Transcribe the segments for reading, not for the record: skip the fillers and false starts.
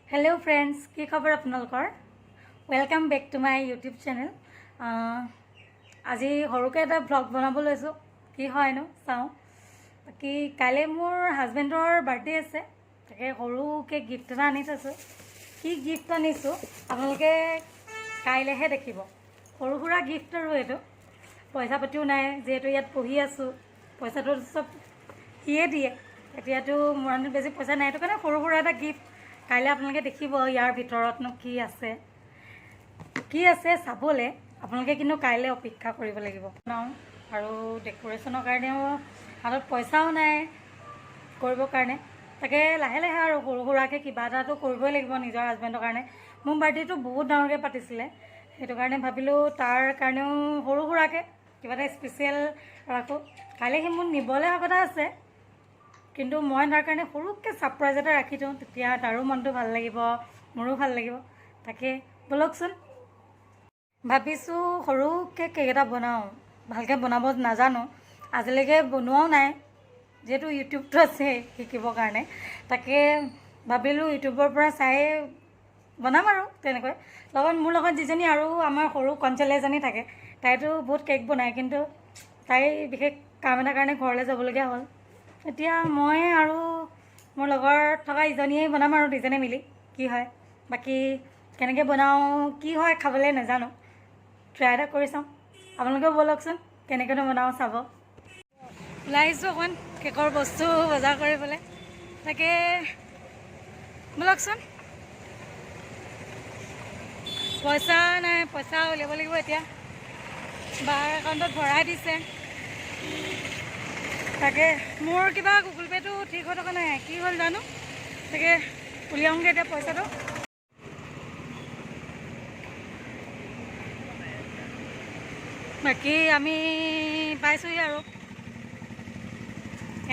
Hello' friends, কি খবৰ আপোনালোকৰ? Welcome back to my YouTube channel. আজি সৰুকৈ এটা ভ্লগ বনাব লৈছোঁ, কি হয়নো চাওঁ। বাকী কাইলৈ মোৰ হাজবেণ্ডৰ বাৰ্থডে আছে, তাকে সৰুকৈ গিফ্ট এটা আনি থৈছোঁ। কি গিফ্ট আনিছোঁ আপোনালোকে কাইলৈহে দেখিব। সৰু সুৰা গিফ্ট আৰু এইটো, পইচা পাতিও নাই, যিহেতু ইয়াত পঢ়ি আছোঁ, পইচাটো চব সিয়ে দিয়ে। এতিয়াতো মোৰ হাতত বেছি পইচা নাই, সেইটো কাৰণে সৰু সুৰা এটা গিফ্ট। কাইলৈ আপোনালোকে দেখিব ইয়াৰ ভিতৰতনো কি আছে, কি আছে চাবলৈ আপোনালোকে কিন্তু কাইলৈ অপেক্ষা কৰিব লাগিব। বনাওঁ আৰু ডেক'ৰেশ্যনৰ কাৰণেও হাতত পইচাও নাই কৰিবৰ কাৰণে, তাকে লাহে লাহে আৰু সৰু সুৰাকৈ কিবা এটাতো কৰিবই লাগিব নিজৰ হাজবেণ্ডৰ কাৰণে। মোৰ বাৰ্থডেটো বহুত ডাঙৰকৈ পাতিছিলে, সেইটো কাৰণে ভাবিলোঁ তাৰ কাৰণেও সৰু সুৰাকৈ কিবা এটা স্পেচিয়েল ৰাখোঁ। কাইলৈ সি মোক নিবলৈ অহা কথা আছে, কিন্তু মই তাৰ কাৰণে সৰুকৈ ছাৰপ্ৰাইজ এটা ৰাখি থওঁ, তেতিয়া তাৰো মনটো ভাল লাগিব, মোৰো ভাল লাগিব। তাকে ব'লকচোন, ভাবিছোঁ সৰুকৈ কেক এটা বনাওঁ। ভালকৈ বনাব নাজানো, আজিলৈকে বনোৱাও নাই, যিহেতু ইউটিউবটো আছে শিকিবৰ কাৰণে। তাকে ভাবিলোঁ ইউটিউবৰ পৰা চাই বনাম আৰু তেনেকৈ। লগত মোৰ লগত যিজনী আৰু আমাৰ সৰু কণছোৱালী এজনী থাকে, তাইতো বহুত কেক বনায়, কিন্তু তাই বিশেষ কাম এটাৰ কাৰণে ঘৰলৈ যাবলগীয়া হ'ল। এতিয়া মই আৰু মোৰ লগত থকা ইজনীয়ে বনাম আৰু দুইজনে মিলি, কি হয়। বাকী কেনেকৈ বনাওঁ কি হয় খাবলৈ নাজানো, ট্ৰাই এটা কৰি চাওঁ। আপোনালোকেও ব'লকচোন কেনেকৈনো বনাওঁ চাব। ওলাই আহিছোঁ অকণমান কেকৰ বস্তু বজাৰ কৰিবলৈ, তাকে ব'লকচোন। পইচা নাই, পইচা উলিয়াব লাগিব এতিয়া, বাৰ একাউণ্টত ভৰাই দিছে। তাকে মোৰ কিবা গুগল পে'টো ঠিক হৈ থকা নাই, কি হ'ল জানো, তাকে উলিয়াওঁগৈ এতিয়া পইচাটো। বাকী আমি পাইছোঁহি আৰু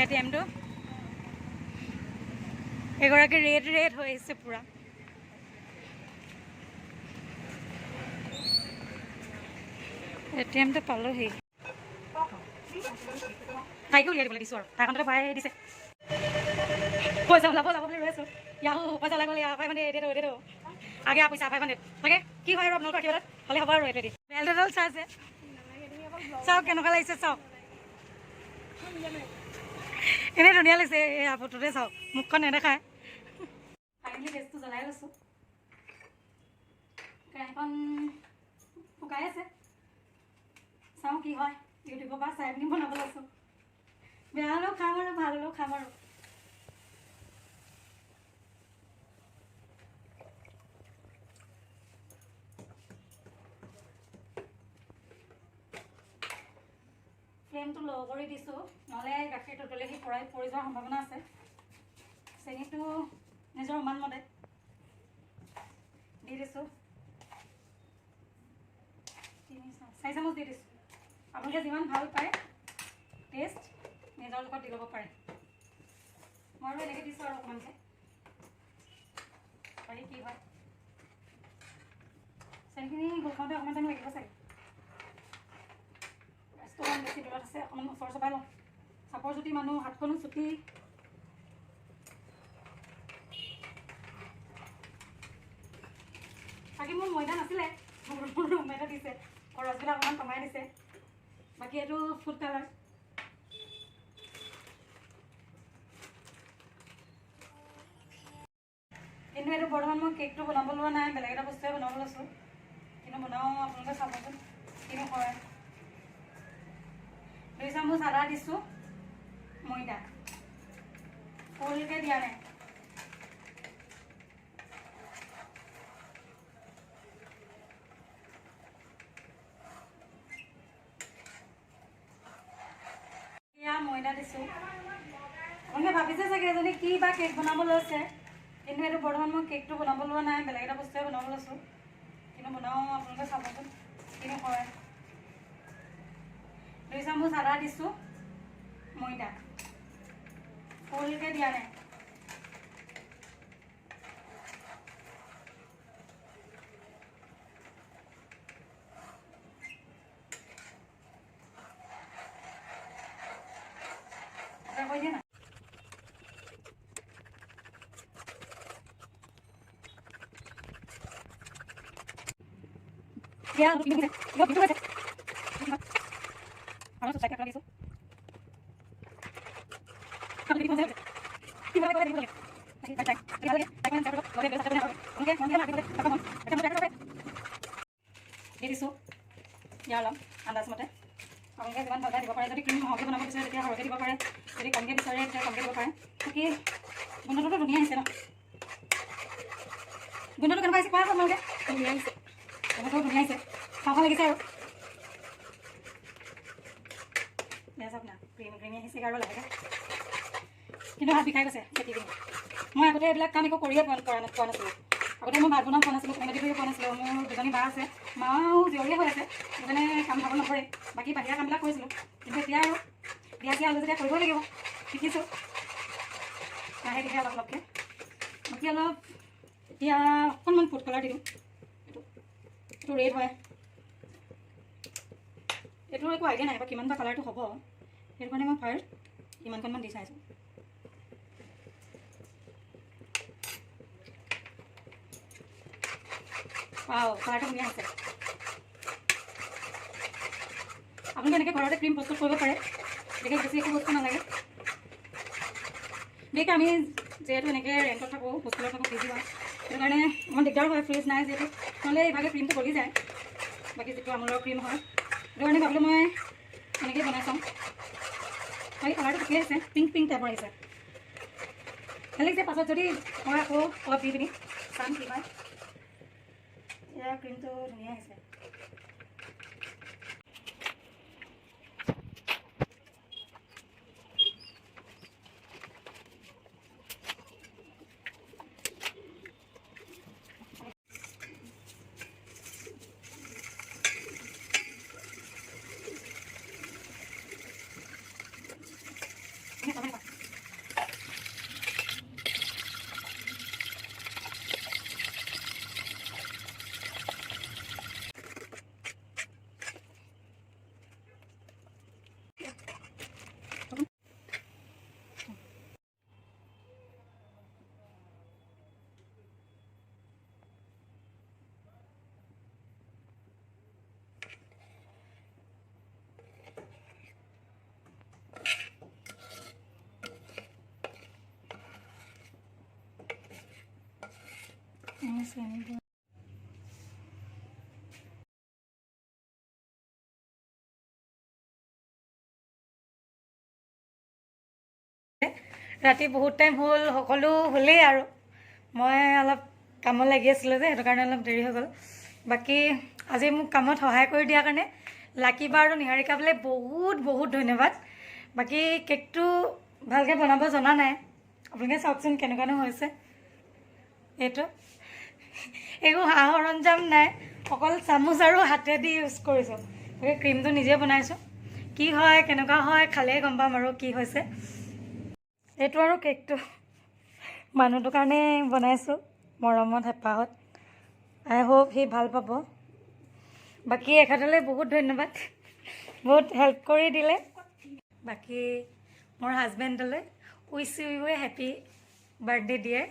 এ টি এমটো। এগৰাকী ৰেড ৰেড হৈ আহিছে পূৰা। এ টি এমটো পালোহি, তাইকে উলিয়াই দিবলৈ দিছোঁ আৰু তাৰ একাউণ্টতে ভৰাই দিছে। পইচা ওলাব ওলাব বুলি ৰৈ আছোঁ। ইয়াহো পইচা ওলাই গ'ল, ইয়াৰ 500 এইটো এইটো আগে পইচা 500। তাকে কি হয় আৰু আপোনালোকৰ আশীৰ্বাদত হ'লে হ'ব আৰু এইটো দি। বেল্ট এডাল চাইছে, চাওক কেনেকুৱা লাগিছে চাওক, এনেই ধুনীয়া লাগিছে। এই ফটোতে চাওক, মুখখন নেদেখায়। ফাইনেলি গেছটো জ্বলাই লৈছোঁ, কেৰাহীখন শুকাই আছে, চাওঁ কি হয়। ইউটিউবৰ পৰা চাই পিনি বনাব লৈছোঁ, বেয়া হ'লেও খাম আৰু ভাল হ'লেও খাম আৰু। ফ্লেমটো ল' কৰি দিছোঁ, নহ'লে গাখীৰটো তলেহি পৰাই পৰি যোৱাৰ সম্ভাৱনা আছে। চেনিটো নিজৰ অনুমান মতে দি দিছোঁ, 3-4 চামুচ দি দিছোঁ। আপোনালোকে যিমান ভাল পায় টেষ্ট নিজৰ লগত দি ল'ব পাৰে। মই আৰু এনেকৈ দিছোঁ আৰু অকণমানকৈ, বাকী কি হয়। চেনিখিনি গোল খাওঁতে অকণমান টাইম লাগিব চাগে। গেছটো অকণমান বেছি দূৰত আছে, অকণমান ওচৰ চপাই লওঁ। চাপৰ চুটি মানুহ, হাতখনো চুটি। বাকী মোৰ ময়দা নাছিলে, মোৰ ৰুমমেটে দিছে, খৰচবিলাক অকণমান কমাই দিছে। বাকী এইটো ফুড কালাৰ। কিন্তু এইটো বৰ্তমান মই কেকটো বনাব লোৱা নাই, বেলেগ এটা বস্তুৱে বনাব লৈছোঁ। কিন্তু বনাওঁ আপোনালোকে চাবচোন কিনো হয়। 2 চামুচ আদা দিছোঁ, ময়দা ফুলকৈ দিয়া নাই। এয়া ময়দা দিছোঁ। আপোনালোকে ভাবিছে চাগে এজনী কি বা কেক বনাব লৈছে, কিন্তু এইটো বৰ্তমান মই কেকটো বনাব লোৱা নাই, বেলেগ এটা বস্তুৱে বনাব লৈছোঁ। কিন্তু বনাওঁ আপোনালোকে চাবচোন কিনো হয়। 2 চামুচ আদা দিছোঁ, ময়দা ফুলকৈ দিয়া নাই। কৈ দিয়া না। এতিয়া দি দিছোঁ ইয়াৰ অলপ আন্দাজমতে। আপোনালোকে যিমান ভাল পায় দিব পাৰে। যদি ক্ৰীম সৰহকৈ বনাব বিচাৰে, তেতিয়া সৰহকৈ দিব পাৰে। যদি কমকৈ বিচাৰে, তেতিয়া কমকৈ দিব পাৰে। বাকী গোন্ধটোতো ধুনীয়া আহিছে ন? গোন্ধটো কেনেকুৱা আহিছে কোৱা আপোনালোকে। ধুনীয়া আহিছে। গোন্ধটো ধুনীয়া আহিছে, খাওঁ খাওঁ লাগিছে। আৰু চাওক না, ক্ৰীম ক্ৰীমি আহিছে আৰু লাহেকৈ। কিন্তু হাত বিষাই গৈছে ফেটি পিনি। মই আগতে এইবিলাক কাম একো কৰিয়ে পোৱা নাছিলোঁ। আগতে মই ভাত বনাব পোৱা নাছিলোঁ, কাঁহী ধুই পোৱা নাছিলোঁ। মোৰ দুজনী বা আছে, মাও জীয়ৰীয়ে হৈ আছে, সেইকাৰণে কাম ভাগৰ নকৰে। বাকী বাহিৰা কামবিলাক কৰিছিলোঁ। কিন্তু এতিয়া আৰু বিয়া চিয়া হ'লে যেতিয়া কৰিবই লাগিব, শিকিছোঁ লাহে ধীৰে অলপ অলপকৈ। বাকী অলপ এতিয়া অকণমান ফুড কালাৰ দি দিওঁ। এইটো ৰেড হয়। এইটোৰ একো আইডিয়া নাই বা কিমান বা কালাৰটো হ'ব। সেইটো কাৰণে মই ফাৰ্ষ্ট ইমানকণমান দি চাইছোঁ। ৱাও, কালাৰটো ধুনীয়া হৈছে। আপোনালোকে এনেকৈ ঘৰতে ক্ৰীম প্ৰস্তুত কৰিব পাৰে। বিশেষ বেছি একো বস্তু নালাগে। বিশেষকৈ আমি যিহেতু এনেকৈ ৰেণ্টত থাকোঁ, হোষ্টেলত থাকোঁ, পি জি হয়, সেইটো কাৰণে অকণমান দিগদাৰ হয়। ফ্ৰিজ নাই যিহেতু, নহ'লে এইভাগে ক্ৰীমটো গলি যায়, বাকী যিটো আমুলৰ ক্ৰীম হয়। সেইটো কাৰণে ভাবিলোঁ মই এনেকৈয়ে বনাই চাওঁ। বাকী কালাৰটো ঠিকেই আছে, পিংক পিংক টাইপৰ আহিছে, ভাল লাগিছে। পাছত যদি মই আকৌ অলপ দি পিনি চাম কি হয়। ইয়াৰ ক্ৰীমটো ধুনীয়া আহিছে। ৰাতি বহুত টাইম হ'ল, সকলো হ'লেই আৰু মই অলপ কামত লাগি আছিলোঁ যে, সেইটো কাৰণে অলপ দেৰি হৈ গ'ল। বাকী আজি মোক কামত সহায় কৰি দিয়াৰ কাৰণে লাকি বা আৰু নিহাৰিকা বোলে বহুত বহুত ধন্যবাদ। বাকী কেকটো ভালকৈ বনাব জনা নাই, আপোনালোকে চাওকচোন কেনেকুৱানো হৈছে। এইটো একো সা সৰঞ্জাম নাই, অকল চামুচ আৰু হাতেদি ইউজ কৰিছোঁ। বাকী ক্ৰীমটো নিজে বনাইছোঁ। কি হয়, কেনেকুৱা হয়, খালেই গম পাম আৰু কি হৈছে। এইটো আৰু কেকটো মানুহটোৰ কাৰণে বনাইছোঁ মৰমত, হেঁপাহত। আই হোপ সি ভাল পাব। বাকী এখেতলৈ বহুত ধন্যবাদ, বহুত হেল্প কৰি দিলে। বাকী মোৰ হাজবেণ্ডলৈ wish you a happy birthday dear।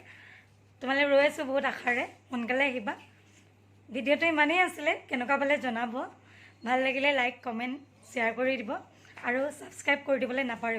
তোমালৈ ৰৈ আছোঁ বহুত আশাৰে, সোনকালে আহিবা। ভিডিঅ'টো ইমানেই আছিলে, কেনেকুৱা পালে জনাব। ভাল লাগিলে লাইক, কমেণ্ট, শ্বেয়াৰ কৰি দিব আৰু ছাবস্ক্ৰাইব কৰি দিবলৈ নাপাহৰিব।